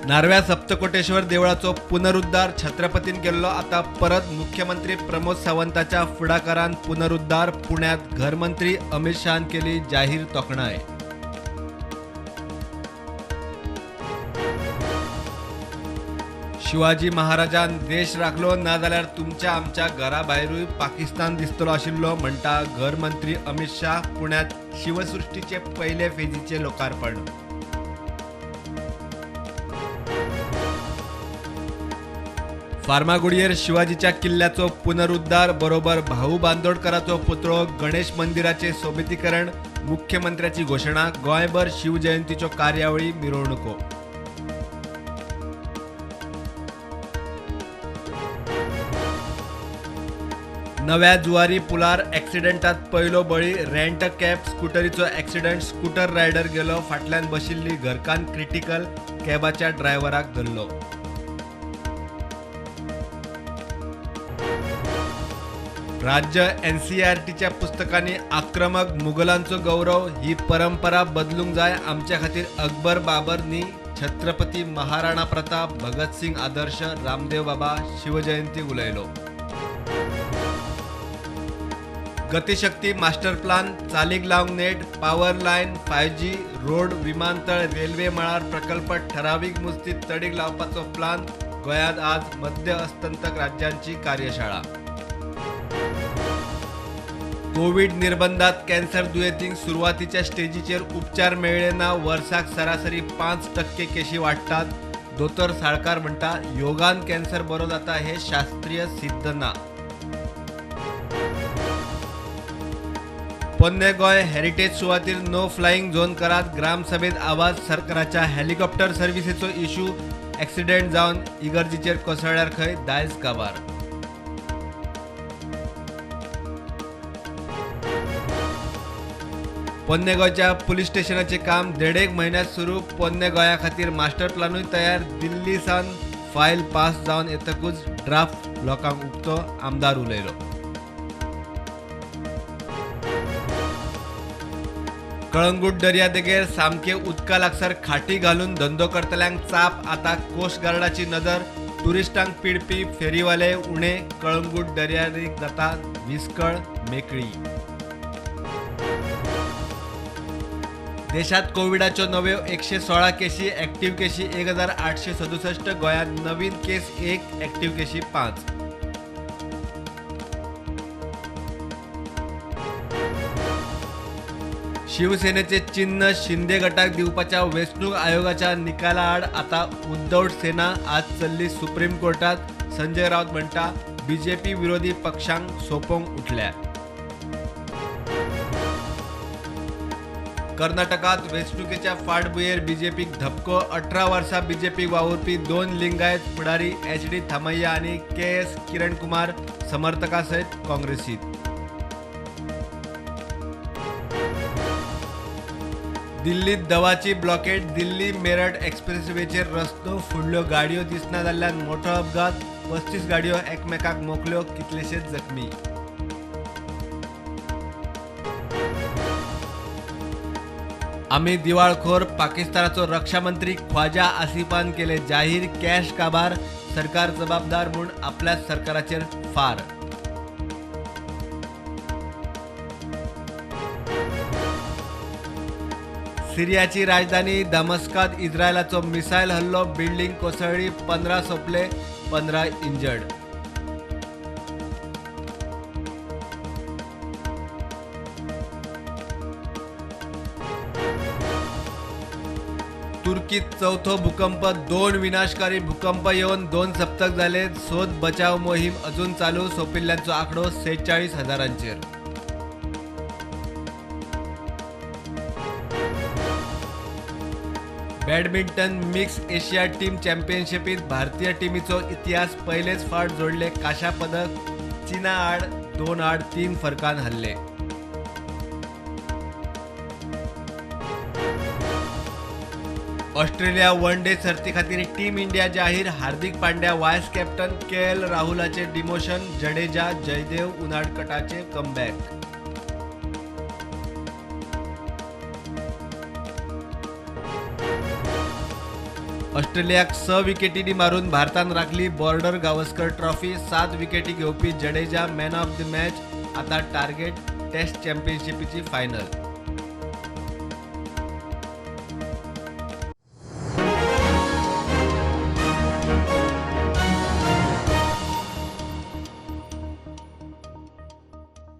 नार्व्या सप्तकोटेश्वर देवळाचो पुनरुद्धार छत्रपतीन केल्लो, आता परत मुख्यमंत्री प्रमोद सावंताच्या फुडाकारान पुनरुद्धार. पुण्यात घरमंत्री अमित शहान केली जाहीर तोखणाय. शिवाजी महाराजान देश राखलो ना जाल्यार तुमच्या आमच्या घरा भायरूय पाकिस्तान दिसतलो आशिल्लो म्हणटा घरमंत्री अमित शाह. पुण्यात शिवसृष्टीचे पयले फेजीचे लोकार्पण. फार्मागुडयेर शिवाजीच्या किल्ल्याचो पुनरुद्धार बरोबर भाऊ बांदोडकराचो पुतळो, गणेश मंदिराचे सोबितीकरण, मुख्यमंत्र्याची घोशणा. गोंयभर शिवजयंतीच्यो कार्यावळी, मिरवणुको. नव्या जुवारी पुलार ॲक्सिडेंटात पयलो बळी, रेंट कॅब स्कुटरीचो ॲक्सिडेंट, स्कूटर रायडर गेलो, फाटल्यान बशिल्ली घरकान्न क्रिटिकल, कॅबाच्या ड्रायव्हराक धरलो. राज्य एनसीईआरटीच्या पुस्तकांनी आक्रमक मुघलांचो गौरव, ही परंपरा बदलूंक जाय. आमच्या खातीर अकबर बाबर न्ही, छत्रपती महाराणा प्रताप, भगतसिंग आदर्श, रामदेव बाबा शिवजयंती उलयलो. गतिशक्ती मास्टर प्लान चालीक लावंक नेट, पॉवर लायन, 5G, road, विमानतळ, रेल्वे मळार प्रकल्प ठरावीक मुजतीत तडीक लावपाचो प्लान. गोंयांत आज मध्य अस्तंतक राज्यांची कार्यशाळा. कोविड निर्बंधात कॅन्सर दुयेंतींक सुरवातीच्या स्टेजीचेर उपचार मेळ्ळे ना, वर्साक सरासरी 5% केशी वाडटात. दोतोर साळकार म्हणटा योगान कॅन्सर बरो जाता हे शास्त्रीय सिद्ध ना. पोन्ने गोंय हेरिटेज सुवातीर नो फ्लायिंग झोन करात, ग्रामसभेत आवाज. सरकाराच्या हेलिकॉप्टर सर्व्हिसेचो इश्यू, ॲक्सिडेंट जावन इगर्जीचेर कोसळ्ळ्यार खंय दायज काबार. पोन्ने गोंयच्या पुलीस स्टेशनाचे काम 1.5 म्हयन्यांत सुरू. पोन्ने गोंया खातीर मास्टर प्लानूय तयार. दिल्ली सावन फायल पास जावन येतकूच ड्राफ्ट लोकांक उक्तो, आमदार उलयलो. कळंगूट दर्यादेगेर सामके उदका लागसार खाटी घालून धंदो करतल्यांक चाप, आता कोस्ट गार्डाची नदर. टुरिस्टांक पिडपी फेरीवाले उणे, कळंगूट दर्यादेग जाता विस्कळ मेकळी. देशात कोविडाच्यो नव्यो 116 केशी, ॲक्टिव्ह केशी 1867. गोंयांत नवीन केस 1, ॲक्टिव्ह केशी 5. शिवसेनेचे चिन्ह शिंदे गटाक दिवपाच्या वेंचणूक आयोगाच्या निकालाआड आता उद्धव सेना आज चल्ली सुप्रीम कोर्टात. संजय राऊत म्हणटा बीजेपी विरोधी पक्षांक सोंपोवंक उठल्या. कर्नाटकात वेंचणुकेच्या फाटभुंयेर बीजेपीक धपको. 18 वर्सां बीजेपीक वावुरपी 2 लिंगायत फुडारी HD Thimayya आनी KS किरण कुमार समर्थकां सयत काँग्रेसीत. दिल्लीत दवाची ब्लॉकेड, दिल्ली मेरठ एक्सप्रेसवेचेर रस्तो, फुडल्यो गाडयो दिसना जाल्ल्यान मोठो अपघात, 35 गाडयो एकमेकाक मोखल्यो, कितलेशेच जखमी. आमी दिवाळखोर, पाकिस्तानाचो रक्षामंत्री ख्वाजा आसिफान केले जाहीर. कॅश काबार, सरकार जबाबदार म्हूण आपल्याच सरकाराचेर फार. सिरियाची राजधानी दमस्कात इस्रायलाचो मिसायल हल्लो, बिल्डिंग कोसळ्ळी, 15 सोंपले, 15 इंजर्ड. तुर्कीत चौथो भूकंप, 2 विनाशकारी भूकंप येवन 2 सप्तक जाले. सोद बचाव मोहीम अजून चालू. सोंपिल्ल्यांचो आंकडो 46,000. बॅडमिंटन मिक्स एशिया टीम चॅम्पियनशिपीत भारतीय टिमीचो इतिहास पयलेच फावट जोडले कांश्या पदक. चीना आड 2-3 फरकान हरले. ऑस्ट्रेलिया वन डे सर्ती खातीर टीम इंडिया जाहीर. Hardik Pandya vice captain, KL राहुलाचे demotion, Jadeja, Jaydev उनाडकटाचे comeback. ऑस्ट्रेलियाक 6 विकेटींनी मारून भारतान राखली बॉर्डर गावस्कर ट्रॉफी. 7 विकेटी घेवपी Jadeja man of the match. आता टार्गेट टेस्ट चॅम्पियनशिपीची फायनल.